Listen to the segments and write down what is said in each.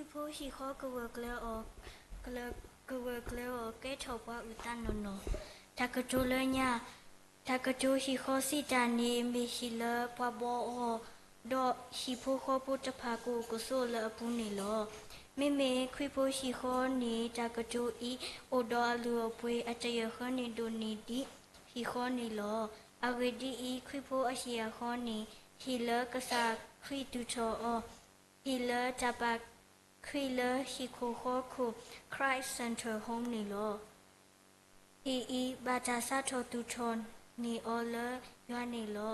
ဖိဟံၣ်ဃီကဂၢၢ်ကျၢၤအီၤ, ကဂၢၢ်ကျၢၤအီၤ ကဲထီၣ်ပှၤအုၣ်သးနီၢ်နီၢ်. တၢ်ကတိၤလၢညါ, တၢ်ကတိၤဟံၣ်ဃီစံးတၢ်န့ၣ် မ့ၢ်ဟံၣ်လၢပှၤဘီအီၤ, ဒီးဟံၣ်ဖိဃီဖိတဖၣ်ကအိၣ်ကဆိးလၢအပူၤန့ၣ်လီၤ. မ့မ့ၢ်ခရံာ်ဖိဟံၣ်ဃီန့ၣ် တၢ်ကတိၤအံၤ အိၣ်ဒီးအလုၢ်အပှ့ၤအတယၢၢ်ဃၢန့ၣ် ဒိၣ်န့ၢ်ဒံးဟံၣ်ဃီန့ၣ်လီၤ. အဂ့ၢ်ဒ်အံၤ, ခရံာ်ဖိအဟံၣ်အဃီန့ၣ် ဟံၣ်လၢကစၢ်ခရံာ်သူၣ်ထီၣ်အီၤ, ဟံၣ်လၢတၢ်ပာ်ခရံာ်လၢဟံၣ်ခိၣ်ဃီခိၣ် Christ Center Home န့ၣ်လီၤ. ဟံၣ်အံၤဘၣ်တၢ်စးထီၣ်သူၣ်ထီၣ်န့ၢ်အီၤလၢယွၤန့ၣ်လီၤ.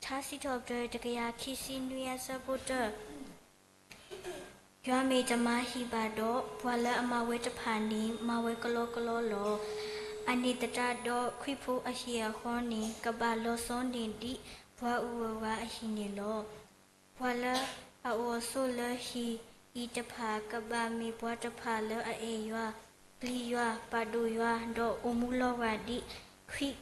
ထါစံးထီၣ်ပတြၢၤ တကယၤခံဆံနွံ အဆၢဖိတၢ, ယွၤမ့ၢ်တမၤဟံၣ်ဘၣ်ဒီး, ပှၤလၢအမၤဝဲတဖၣ်န့ၣ် မၤဝဲကလီကလီလီၤ. အန့ၣ်သတးဒီး ခရံာ်ဖိအဟံၣ်အဃီန့ၣ် ကဘၣ်လီၤဆီန့ၢ်ဒံးပှၤအုၣ်အဂၤအဟံၣ်န့ၣ်လီၤ. ပှၤလၢအအိၣ်ဆိးလၢဟံၣ်အံၤတဖၣ် ကဘၣ်မ့ၢ်ပှၤတဖၣ်လၢအအဲၣ်ယွၤ, ပျံၤယွၤ, ပာ်ဒိၣ်ယွၤ, ဒီးအိၣ်မူလီၤဂာ်ဒ်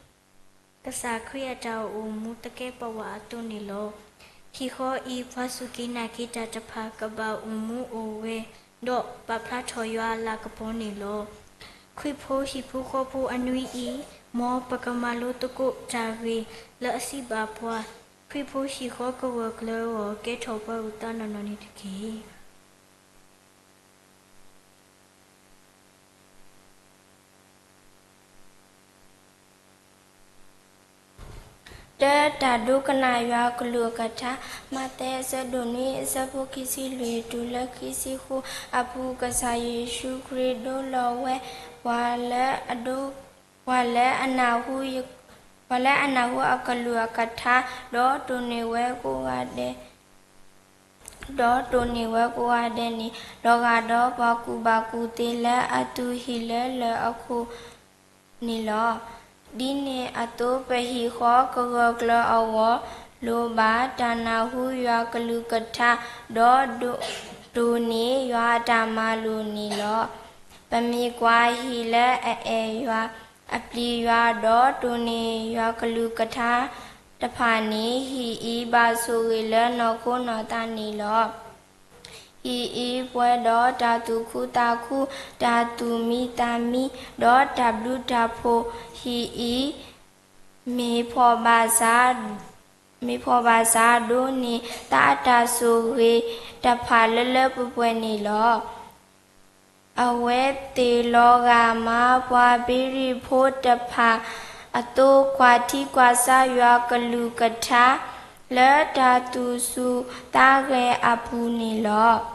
ကစၢ်ခရံာ်အတၢ်အိၣ်မူသကဲးပဝးအသိးန့ၣ်လီၤ. ဟံၣ်ဃီအံၤ ပှၤစူၢ်က့ၤနာ်က့ၤတၢ်တဖၣ် ကဘၣ်အိၣ်မူအိၣ်ဂဲၤ, ဒီးပာ်ဖျါထီၣ်ယွၤအလၤကပီၤန့ၣ်လီၤ. ခရံာ်ဖိဟံၣ်ဖိဃီဖိအနွံအံၤ, မ်ပကမၤလိသကိးတၢ်ဂ့ၢ်လၢအစံးဘၣ်ပှၤ, ခရံာ်ဖိဟံၣ်ဃီကဂၢၢ်ကျၢၤအီၤ ကဲထီၣ်ပှၤအုၣ်သးနီၢ်နီၢ်န့ၣ်တက့ၢ်. တၢတၢ်ဒိကနၣ်ယွၤအကလုၢ်အကထါ, မးသဲအဆၢဒိၣ်နွံ အဆၢဖိခံဆံလွံၢ်တုၤလၢခံဆံဃုအပူၤ, ကစၢ်ယ့ၣ်ၡူးခရံာ်ဒိလီၤဝဲ ပှၤလၢအဒိ ပှၤလၢအနၢ်ဟူ ပှၤလၢအနၢ်ဟူအကလုၢ်အကထါ, ဒီးတိၢ်န့ၢ်ဝဲကိးဂၤဒဲး ဒီးတိၢ်န့ၢ်ဝဲကိးဂၤဒဲးန့ၣ် လီၤဂာ်ဒီးပှၤကူၣ်ဘၣ်ကူၣ်သ့လၢအသူၣ်ဟံၣ်လၢလၢၢ်အခိၣ်န့ၣ်လီၤ. ဒ်န့ၣ်အသိး ပဟံၣ်ဃီကဂၢၢ်ကျၢၤအဂီၢ် လိၣ်ဘၣ်တၢ်နၢ်ဟူယွၤကလုၢ်ကထါ, ဒီးတိၢ်န့ၢ်ယွၤအတၢ်မၤလိာ်န့ၣ်လီၤ. ပမ့ၢ်ကွၢ်ဟံၣ်လၢအအဲၣ်ယွၤ, အပျံၤယွၤ, ဒီးတိၢ်န့ၢ်ယွၤကလုၢ်ကထါတဖၣ်န့ၣ် ဟံၣ်အံၤဘၣ်ဆိၣ်ဂ့ၤလၢနီၢ်ခိနီၢ်သးန့ၣ်လီၤ. ဟံၣ်အံၤပှဲၤဒီးတၢ်သူၣ်ခုသးခု, တၢ်သူၣ်မံသးမံ, ဒီးတၢ်ဘျုးတၢ်ဖှိၣ်, ဟံၣ်အံၤ မ့ၢ်ဖှီၣ်ဘၣ်ဆၣ် မ့ၢ်ဖှီၣ်ဘၣ်ဆၣ်ဒိးန့ၢ်သးတၢ်ဆိၣ်ဂ့ၤတဖၣ်လၢလၢပှဲၤပှဲၤန့ၣ်လီၤ. အဝဲသ့ၣ်လီၤဂာ်မးပှၤဘ့ရံၣ်ဖိတဖၣ်အသိး ကွၢ်ထံကွၢ်ဆးယွၤကလုၢ်ကထါ လၢတၢ်သူၣ်ဆူၣ်သးဂဲၤအပူၤန့ၣ်လီၤ.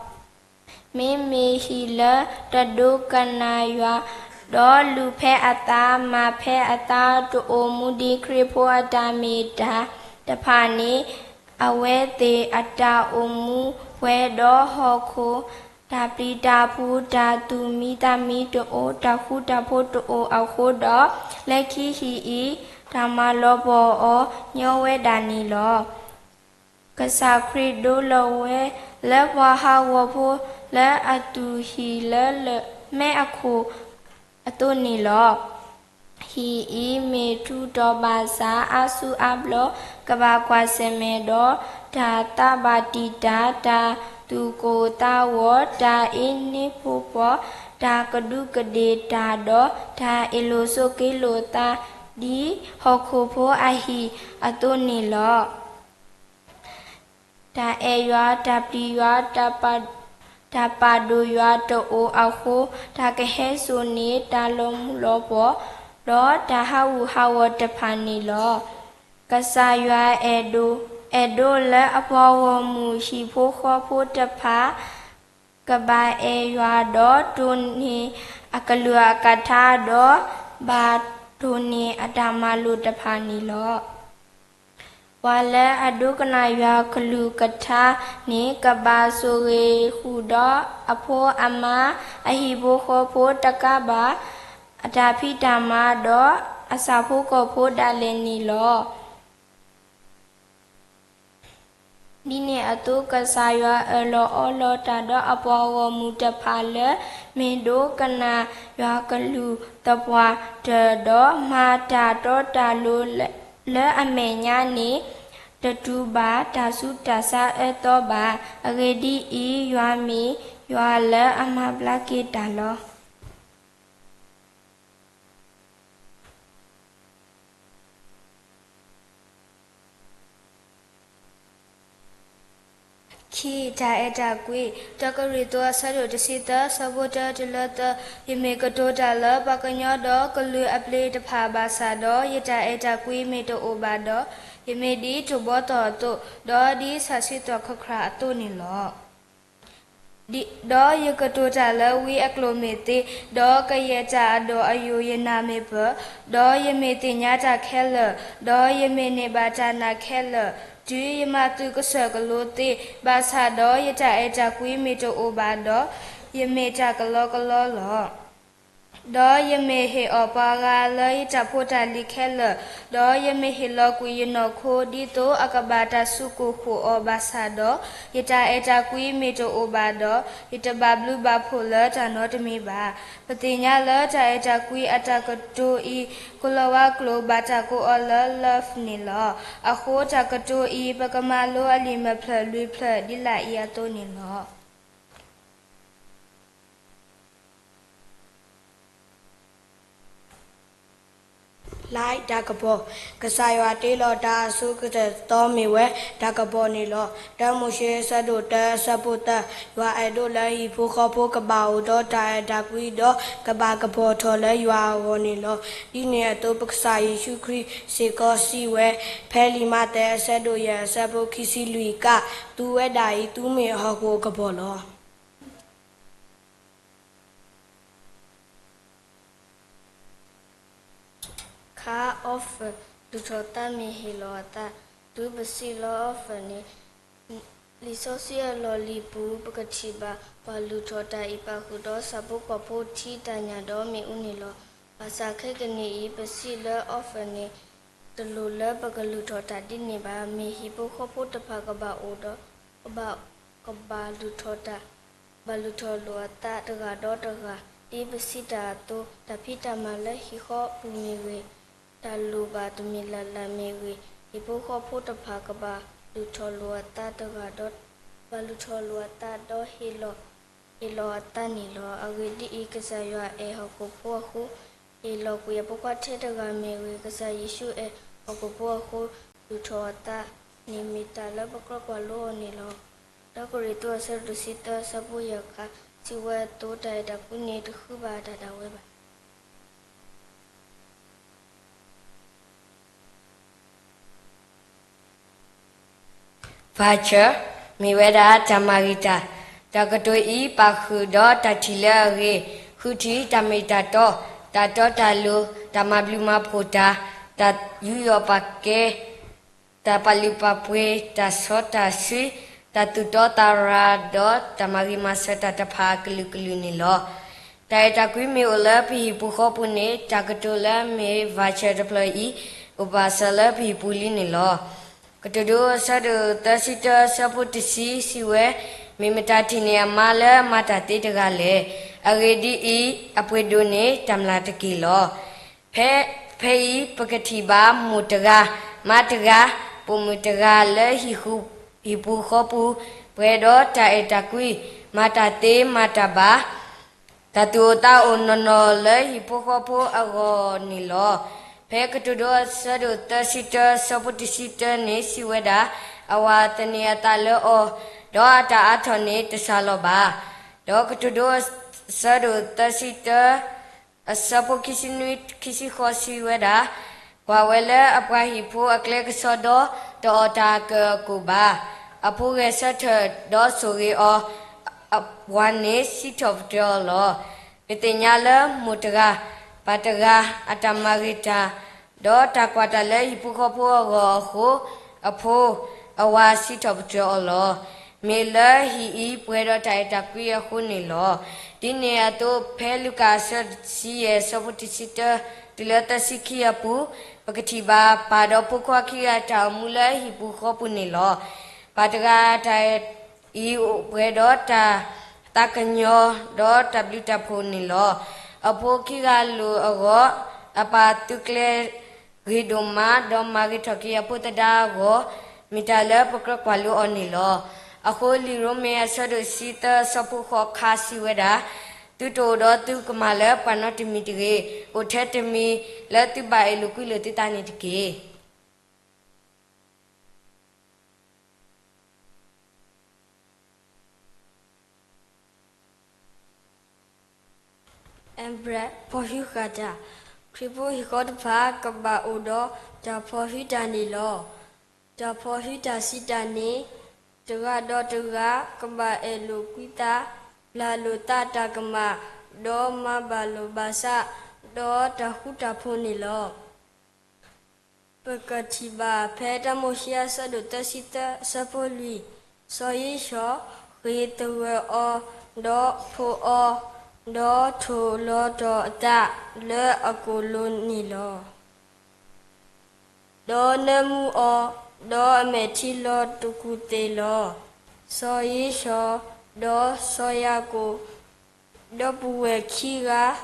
မ့မ့ၢ်ဟံၣ်လၢတဒိကနၣ်ယွၤ, ဒီးလူၤဖဲအသးမၤဖဲအသး တအိၣ်မူဒ်ခရံာ်ဖိအတၢ်မ့ၢ်တၢ်တဖၣ်န့ၣ်, အဝဲသ့ၣ်အတၢ်အိၣ်မူပှဲၤဒီးဟီၣ်ခိၣ်, တၢ်ပျံၤတၢ်ဖုး, တၢ်သူၣ်မံသးမံတအိၣ်, တၢ်ဃူတၢ်ဖိးတအိၣ်အဃိဒီး, လၢခံဟံၣ်အံၤ တၢ်မၤလီၤပှီၢ်အီၤညီဝဲဒၣ်န့ၣ်လီၤ. ကစၢ်ခရံာ်ဒိလီၤဝဲ လၢပှၤဟးဂီၤဖိလၢအသူၣ်ဟံၣ်လၢလၢၢ်မဲအခိၣ်အသိးန့ၣ်လီၤ. ဟံၣ်အံၤမ့ၢ်ထူးတီၤဘၣ်ဆၣ် အါဆူအါဘျီ ကဘၣ်ကွၢ်ဆၢၣ်မဲာ်ဒီး တၢ်သးဘၣ်တံာ်တာ်, တၢ်သူၣ်ကိၢ်သးဂီၤ, တၢ်အ့န့ဖိပှီၤ, တၢ်ကဒူးကဒ့ၣ်တၢ်ဒီး တၢ်အ့ၣ်လိာ်ဆိးက့လိာ်သး ဒ်ဟီၣ်ခိၣ်ဖိအဟံၣ်အသိးန့ၣ်လီၤ. တၢ်အဲၣ်ယွၤ, တၢ်ပျံၤယွၤ, တၢ်ပာ်ဒိၣ်ယွၤတအိၣ်အဃိ, တၢ်ကဟဲစိာ်န့ၢ်တၢ်လီၤမုၢ်လီၤပှီၢ် ဒီးတၢ်ဟးဂူာ်ဟးဂီၤတဖၣ်န့ၣ်လီၤ. ကစၢ်ယွၤအဲၣ်ဒိး, အဲၣ်ဒိးလၢအပှၤဂီၢ်မုၢ်ဟံၣ်ဖိဃီဖိတဖၣ် ကဘၣ်အဲၣ်ယွၤဒီးတိၢ်န့ၢ်အကလုၢ်အကထါဒီး ဘၣ်တိၢ်န့ၢ်အတၢ်မၤလိာ်တဖၣ်န့ၣ်လီၤ. ပှၤလၢအဒိကနၣ်ယွၤကလုၢ်ကထါန့ၣ် ကဘၣ်ဆိၣ်ဂ့ၤဃုာ်ဒီးအဖိအမါ, အဟံၣ်ဖိဃီဖိတကးဘၣ်, အတၢ်ဖံးတၢ်မၤဒီးအဆၣ်ဖိကီၢ်ဖိဒၣ်လဲာ်န့ၣ်လီၤ. ဒ်န့ၣ်အသိး ကစၢ်ယွၤအၢၣ်လီၤအီလီၤတၢ်ဒီးအပှၤဂီၢ်မုၢ်တဖၣ်လၢ မ့ၢ်ဒိကနၣ်ယွၤကလုၢ်သပှၢ်တၢၢ်ဒီး မၤတၢ်တီတၢ်လိၤလၢအမဲာ်ညါန့ၣ် တတူၢ်ဘၣ်တၢ်ဆူးတၢ်ဆါအၢသီဘၣ်. အဂ့ၢ်ဒ်အံၤ, ယွၤမ့ၢ်ယွၤလၢအမၤဘျါက့ၤတၢ်လီၤ. ခံ, တၢ်အဲၣ်တၢ်ကွံ, တၢကရံၣ်သူးအဆၢဒိၣ်တဆံသၢ အဆၢဖိတၢတုၤလၢသၢ, ယမ့ၢ်ကတိၤတၢ်လၢပှၤကညီဒီးကလုာ်အပျ့ၤတဖၣ်ဘၣ်ဆၣ်ဒီး, ယတၢ်အဲၣ်တၢ်ကွံမ့ၢ်တအိၣ်ဘၣ်ဒီး, ယမ့ၢ်ဒ်တိၢ်ဘီသီၣ်အသိး, ဒီးဒ်ဆၣ်ဆံးသီၣ်ခၢၣ်ခရၣ်အသိးန့ၣ်လီၤ. ဒီးယကတိၤတၢ်လၢဝံအကျိာ်မ့ၢ်သ့, ဒီးကယဲၢ်တၢ်အဒီးအယိာ်ယနၢ်မ့ၢ်ပၢၢ်, ဒီးယမ့ၢ်သ့ၣ်ညါတၢ်ခဲလၢာ်, ဒီးယမ့ၢ်န့ၢ်ဘၣ်တၢ်နာ်ခဲလၢာ်, တုၤယမၤသုးကစၢၢ်ကလိသ့, ဘၣ်ဆၣ်ဒီးယတၢ်အဲၣ်တၢ်ကွံမ့ၢ်တအိၣ်ဘၣ်ဒီး, ယမ့ၢ်တၢ်ကလီကလီလီၤ. ဒီးယမ့ၢ်ဟ့ၣ်အီၣ်ပှၤဂၤလၢယတၢ်ဖိတၢ်လံၤခဲလၢာ်, ဒီးယမ့ၢ်ဟ့ၣ်လီၤကွံာ်ယနီၢ်ခိ ဒ်သိးအကဘၣ်တၢ်စူၢ်ကိၢ်ဃိၣ်အီၤဘၣ်ဆၣ်ဒီး, ယတၢ်အဲၣ်တၢ်ကွံမ့ၢ်တအိၣ်ဘၣ်ဒီး, ယတဘၣ်ဘျုးဘၣ်ဖှိၣ်လၢတၢ်နီတမံၤဘၣ်. ပသ့ၣ်ညါလၢတၢ်အဲၣ်တၢ်ကွံအတၢ်ကတိၤအံၤ, ကိလၤဝါကျိာ်ဘၣ်တၢ်ကိးအီၤလၢ love န့ၣ်လီၤ. အဃိတၢ်ကတိၤအံၤ ပကမၤလိအလံာ်မဲာ်ဖျၢၣ်လွံၢ်ဖျၢၣ်ဒ်လာ်အံၤအသိးန့ၣ်လီၤ. လၢတၢ်ကပီၤ, ကစၢ်ယွၤတ့လီၤတၢ် အဆိကတၢၢ်သီမ့ၢ်ဝဲတၢ်ကပီၤန့ၣ်လီၤ. တၢမိၤၡ့အဆၢဒိၣ်တၢ အဆၢဖိသၢ, ယွၤအဲၣ်ဒိးလၢဟံၣ်ဖိဃီဖိကဘၣ်အိၣ်ဒီးတၢ်အဲၣ်တၢ်ကွံဒီး ကဘၣ်ကပီၤထီၣ်လၢယွၤအဂီၢ်န့ၣ်လီၤ. ဒ်န့ၣ်အသိး ပကစၢ်ယ့ၣ်ၡူးခရံာ်စ့ၢ်ကီးစံးဝဲ, ဖဲလံာ်မးသဲအဆၢဒိၣ်ယဲၢ် အဆၢဖိခံဆံလွံၢ်ကါ, သုဝဲဒၣ်အံၤ သုမ့ၢ်ဟီၣ်ခိၣ်အကပီၤလီၤ. ခါ offer, လုၢ်ထီၣ်သးမ့ၢ်ဟ့ၣ်လီၤအသး. တုၤပစံးလၢ offer န့ၣ်, လံာ်စီဆှံအလီၢ်လံၤပူၤ ပကထံၣ်ဘၣ် ပှၤလုၢ်ထီၣ်တၢ်အံၤ ပာ်ဃုာ်ဒီးဆၣ်ဖိကီၢ်ဖိထံတၢ်ညၣ်ဒီးမ့ၣ်အူန့ၣ်လီၤ. ဘၣ်ဆၣ်ခဲကနံၣ်အံၤ ပစံးလၢ offer န့ၣ် တလိၣ်လၢပကလုၢ်ထီၣ်တၢ်ဒ်န့ၣ်ဘၣ်. မ့ၢ်ဟံၣ်ဖိဃီဖိတဖၣ်ကဘၣ်အိၣ်ဒီး ကဘၣ် ကဘၣ်လုၢ်ထီၣ်တၢ်, ဘၣ်လုၢ်ထီၣ်လိာ်အသးတဂၤဒီးတဂၤ, ဒ်ပစံးတၢ်အသိး, တၢ်ဖံးတၢ်မၤလၢဟံၣ်ဃီပူၤမ့ၢ်ဂ့ၤ, တၢ်လိၣ်ဘၣ်တမံၤလၢ်လၢ်မ့ၢ်ဂ့ၤ, ဟံၣ်ဖိဃီဖိတဖၣ်ကဘၣ်လုၢ်ထီၣ်လိာ်အသးတဂၤဒီး, ဘၣ်လုၢ်ထီၣ်လိာ်အသးဒီးဟ့ၣ်လီၤ ဟ့ၣ်လီၤအသးန့ၣ်လီၤ. အဂ့ၢ်ဒ်အံၤ, ကစၢ်ယွၤအဲၣ်ဟီၣ်ခိၣ်ဖိအဃိ, ဟ့ၣ်လီၤကွံာ်အဖိခွါထဲတဂၤမ့ၢ်ဂ့ၤ, ကစၢ်ယ့ၣ်ၡူးအဲၣ်ဟီၣ်ခိၣ်ဖိအဃိ, လုၢ်ထီၣ်အသးန့ၣ်မ့ၢ်တၢ်လၢပကြၢးကွၢ်လိအီၤန့ၣ်လီၤ. တၢကရံၣ်သူးအဆၢဒိၣ်တဆံသၢ အဆၢဖိယဲၢ်ခါ, စံးဝဲအသိး တၢ်အဲၣ်တၢ်ကွံန့ၣ် တဃုဘၣ်တၢ်ဒၣ်ဝဲဘၣ်. voucher မ့ၢ်ဝဲဒၣ်တၢ်မၤဂ့ၤတၢ်. တၢ်ကတိၤအံၤပာ်ဃုာ်ဒီးတၢ်ထံၣ်လၢအဂ့ၤ, ဃုထံၣ်တၢ်မ့ၢ်တၢ်တီ, တၢ်တီတၢ်လိၤ, တၢ်မၤဘျုးမၤဖှိၣ်တၢ်, တၢ်ယူးယီၣ်ပာ်ကဲ, တၢ်ပာ်လုၢ်ပာ်ပှ့ၤ, တၢ်စီတၢ်ဆှံ, တၢ်သူၣ်တီသးရၤ, ဒီးတၢ်မၤဂ့ၤမၤစၢၤတၢ်တဖၣ်အကလုာ်ကလုာ်န့ၣ်လီၤ. တၢ်အဲၣ်တၢ်ကွံမ့ၢ်အိၣ်လၢပဟံၣ်ပူၤဃီပူၤန့ၣ်, တၢ်ကတိၤလၢအမ့ၢ် voucher တဖျၢၣ်အံၤ, အိၣ်ဘၣ်စၢၤလၢပဟံၣ်ပူၤလံန့ၣ်လီၤ. ကတိၤဒိအဆၢဒိၣ်သၢဆံတၢ အဆၢဖိတဆံစံးဝဲ, မ့ၢ်မတၤထံၣ်န့ၢ်အမါလၢအမၤတၢ်သ့တဂၤလဲၣ်. အဂ့ၢ်ဒ်အံၤ, အပှ့ၤဒိၣ်န့ၢ်တၢ်မျၢ်တက့ၢ်လီၤ. ဖဲ, ဖဲအံၤပကထံၣ်ဘၣ်မိၢ်တဂၤ, မါတဂၤ, ပိာ်မုၣ်တဂၤလၢဟံၣ်ပူၤဃီပူၤ, ပှဲၤဒီးတၢ်အဲၣ်တၢ်ကွံ, မၤတၢ်သ့မၤတၢ်ဘၣ်, တၢ်သူၣ်အိၣ်သးအိၣ်နီၢ်နီၢ်လၢဟံၣ်ဖိဃီဖိအဂီၢ်န့ၣ်လီၤ. ဖဲကတိၤဒိအဆၢဒိၣ်သၢဆံတၢ အဆၢဖိတဆံတၢန့ၣ်စံးဝဲဒၣ်, အဝၤသန့ၤအသးလၢအီၤ, ဒီးအတၢ်အါထီၣ်န့ၣ်တစှၤလီၤဘၣ်. ဒီးကတိၤဒိအဆၢဒိၣ်သၢဆံတၢ အဆၢဖိခံဆံနွံ ခံဆံဃိးစံးဝဲဒၣ်, ကွၢ်ဝဲလၢအပှၤဟံၣ်ဖိအကျဲကစီဒီ, တအီၣ်တၢ်အကၢၣ်အကိၣ်ဘၣ်. အဖိဂဲၤဆၢထၢၣ်ဒီးဆိၣ်ဂ့ၤအီၤ, အဝၤန့ၣ်စံးထီၣ်ပတြၢၤအီၤလီၤ. ပသ့ၣ်ညါလၢမိၢ်တဂၤ, ပၢ်တဂၤ, အတၢ်မၤဂ့ၤတၢ်, ဒီးတၢ်ကွၢ်တၢ်လၢဟံၣ်ဖိဃီဖိအဂီၢ်အဃိ, အဖိ, အဝၤစံးထီၣ်ပတြၢၤအီၤလီၤ. မ့ၢ်လၢဟံၣ်အံၤပှဲၤဒီးတၢ်အဲၣ်တၢ်ကွံအဃိန့ၣ်လီၤ. ဒ်န့ၣ်အသိး ဖဲလူၤကၣ်အဆၢဒိၣ်တဆံယဲၢ် အဆၢဖိတဆံတၢ တုၤလၢသၢဆံခံအပူၤ, ပကထံၣ်ဘၣ်ပၢ်ဒီးဖိခွါခံဂၤအတၢ်အိၣ်မူလၢဟံၣ်ပူၤဃီပူၤန့ၣ်လီၤ. ပၢ်တဂၤအတၢ်အဲၣ်အံၤအိၣ်ပှဲၤဒီးတၢ်, သးကညီၤ, ဒီးတၢ်ဘျုးတၢ်ဖှိၣ်န့ၣ်လီၤ. အဖိခံဂၤလိာ်အဂီၢ်, အပၢ်သုးကျဲၤဂ့ၤဒိၣ်မး, ဒီးမၤဂ့ၤထီၣ်က့ၤအဖိသဒါအဂီၢ်, မ့ၢ်တၢ်လၢပကြၢးကွၢ်လိအီၤန့ၣ်လီၤ. အဃိလံာ်ရိမ့ၤအဆၢဒိၣ်တဆံသၢအဆၢဖိဃိးခါစံးဝဲဒၣ်, သုတအိၣ်ဒီးသုကမၢ်လၢပှၤနီတမံၤတဂ့ၤ, အိၣ်ထဲတမံၤလၢသုဘၣ်အဲၣ်လိာ်ကွံလိာ်သုသးန့ၣ်တက့ၢ်. ဖီဟုဃာ်တၢ်, ခရံာ်ဖိဟံၣ်ဃီတဖၣ်ကဘၣ်အိၣ်ဒီးတၢ်ဖီဟုတၢ်န့ၣ်လီၤ. တၢ်ဖီဟုတၢ်စံးတၢ်န့ၣ်, တဂၤဒီးတဂၤကဘၣ်အဲၣ်လိာ်ကွံသး, ပျၢ်လိာ်သးတၢ်ကမၣ်, ဒီးမၤဘၣ်လိာ်ဘၣ်စး, ဒီးတၢ်ဃူတၢ်ဖိးန့ၣ်လီၤ. ပကထံၣ်ဘၣ်ဖဲတၢမိၤၡ့အဆၢဒိၣ်သၢဆံသၢအဆၢဖိလွံၢ်, စီၤယ့ၡီၤဃ့ၢ်သဂၢၢ်အီၤ, ဒီးဖိးအီၤ, ဒီးထိၣ်လီၤတီၢ်အသးလၢအကိာ်လိၤန့ၣ်လီၤ. ဒီးနၢမူအီၤ, ဒီးအမဲာ်ထံလီၤတကူၣ်သ့ၣ်လီၤ. စီၤယ့ၡီၤ, ဒီးစီၤယၤကိာ်, ဒီပုၢ်ဝဲၢ်ခံဂၤ,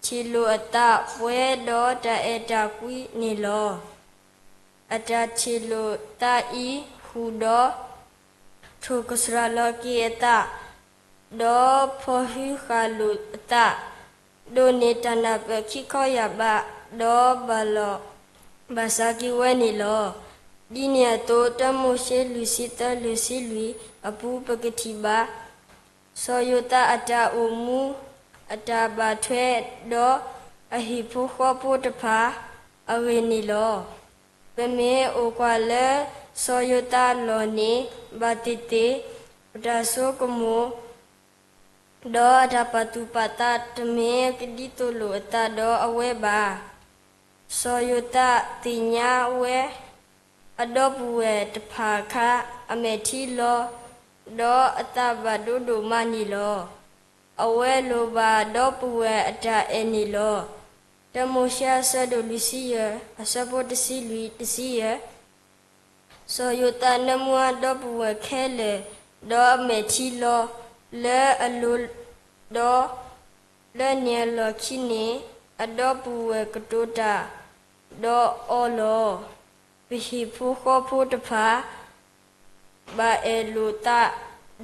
ထံၣ်လိာ်အသးပှဲၤဒီးတၢ်အဲၣ်တၢ်ကွံန့ၣ်လီၤ. အတၢ်ထံၣ်လိာ်သးအံၤဃုာ်ဒီး ထိၣ်ကစှၤလီၤက့ၤအသး, ဒီးဖီဟုဃာ်လိာ်အသး, ဒိးန့ၢ်တၢ်နၢ်ပၢၢ်ခံခီယၢ်ဘး, ဒီးဘၣ်လိာ်ဘၣ်စးက့ၤဝဲန့ၣ်လီၤ. ဒ်န့ၣ်အသိး တၢမိၤၡ့လွံၢ်ဆံသၢလွံၢ်ဆံလွံၢ်အပူၤ ပကထံၣ်ဘၣ် စီၤယိၤသးအတၢ်အိၣ်မူ, အတၢ်ဘၣ်ထွဲ, ဒီးအဟံၣ်ဖိဃီဖိတဖၣ်အဂ့ၢ်န့ၣ်လီၤ. ပမ့ၢ်အိၣ်ကွၢ်လၢစီၤယိၤသးအလီၢ်န့ၣ် ဘၣ်သ့ၣ်သ့ၣ် ပတၢ်ဆိကမိၣ် ဒီးအတၢ်ပာ်သူၣ်ပာ်သးတမ့ၢ်ကဒ်သိးလိာ်အသးဒီးအဝဲဘၣ်. စီၤယိၤသးသ့ၣ်ညါဝဲ အဒီပုၢ်ဝဲၢ်တဖၣ်အခါ အမဲာ်ထံလီၤ, ဒီးအသးဘၣ်ဒိဒိၣ်မးန့ၣ်လီၤ. အဝဲလိၣ်ဘၣ်ဒီပုၢ်ဝဲၢ်အတၢ်အဲၣ်န့ၣ်လီၤ. တၢမိၤၡ့အဆၢဒိၣ်လွံၢ်ဆံယဲၢ် အဆၢဖိတဆံလွံၢ် တဆံယဲၢ် စီၤယိၤသးနၢမူအဒီပုၢ်ဝဲၢ်ခဲလၢာ်, ဒီးအမဲာ်ထံလီၤလၢအလိၤ, ဒီးလၢန့ၣ်အလီၢ်ခံန့ၣ် အဒီပုၢ်ဝဲၢ်ကတိၤတၢ်ဒီးအီၤလီၤ. ပဟံၣ်ဖိဃီဖိတဖၣ် ဘၣ်အဲၣ်လိာ်သး,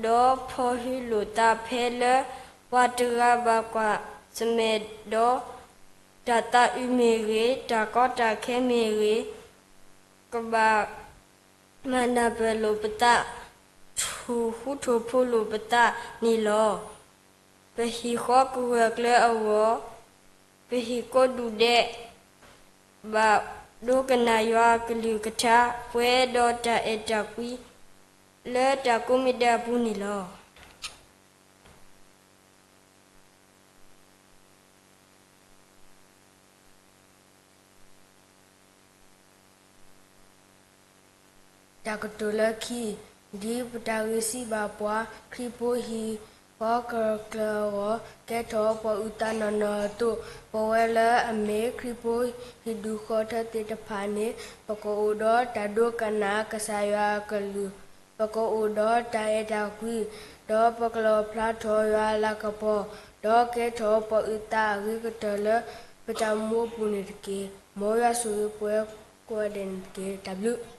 ဒီးဖီဟုလိာ်သးဖဲလၢ ပှၤတဂၤဘၣ်ကွၢ်ဆၢၣ်မဲာ်ဒီး တၢ်သးအုးမ့ၢ်ဂ့ၤ, တၢ်ကီတၢ်ခဲမ့ၢ်ဂ့ၤ, ကဘၣ်မၤနၢ်ပၢၢ်လိာ်ပသး, ထိၣ်ဃူထိၣ်ဖိးလိာ်ပသးန့ၣ်လီၤ. ပဟံၣ်ဃီကဂၢၢ်ကျၢၤအဂီၢ်, ပဟံၣ်ကိးဒူၣ်ဒဲး, ဘၣ်ဒိကနၣ်ယွၤအကလုၢ်ကထါ ပှဲၤဒီးတၢ်အဲၣ်တၢ်ကွံ လၢတၢ်ကိးမံၤဒဲးအပူၤန့ၣ်လီၤ. တၢ်ကတိၤလၢခံ, ဒ်ပတၢ်ဂ့ၢ်စံးဘၣ်ပှၤ, ခရံာ်ဖိဟံၣ်ဃီကဂၢၢ်ကျၢၤအဂီၢ် ကဲထီၣ်ပှၤအုၣ်သးနီၢ်နီၢ်အသိး, ပဝဲလၢအမ့ၢ်ခရံာ်ဖိဟံၣ်ဒူၣ်ဃီထၢသ့ၣ်တဖၣ်န့ၣ် ပကအိၣ်ဒီးတၢ်ဒိကနၣ်ကစၢ်ယွၤအကလုၢ်, ပကအိၣ်ဒီးတၢ်အဲၣ်တၢ်ကွံ, ဒီးပကလီၣ်ဖျါထီၣ်ယွၤအလၤကပီၤ, ဒီးကဲထီၣ်ပှၤအုၣ်သးအဂ့ၤကတၢၢ်လၢ ပတၢ်မူအပူၤန့ၣ်တက့ၢ်. မ်ယွၤဆိၣ်ဂ့ၤပှၤကိးဂၤဒဲးန့ၣ်တက့ၢ်. တၢ်ဘျုး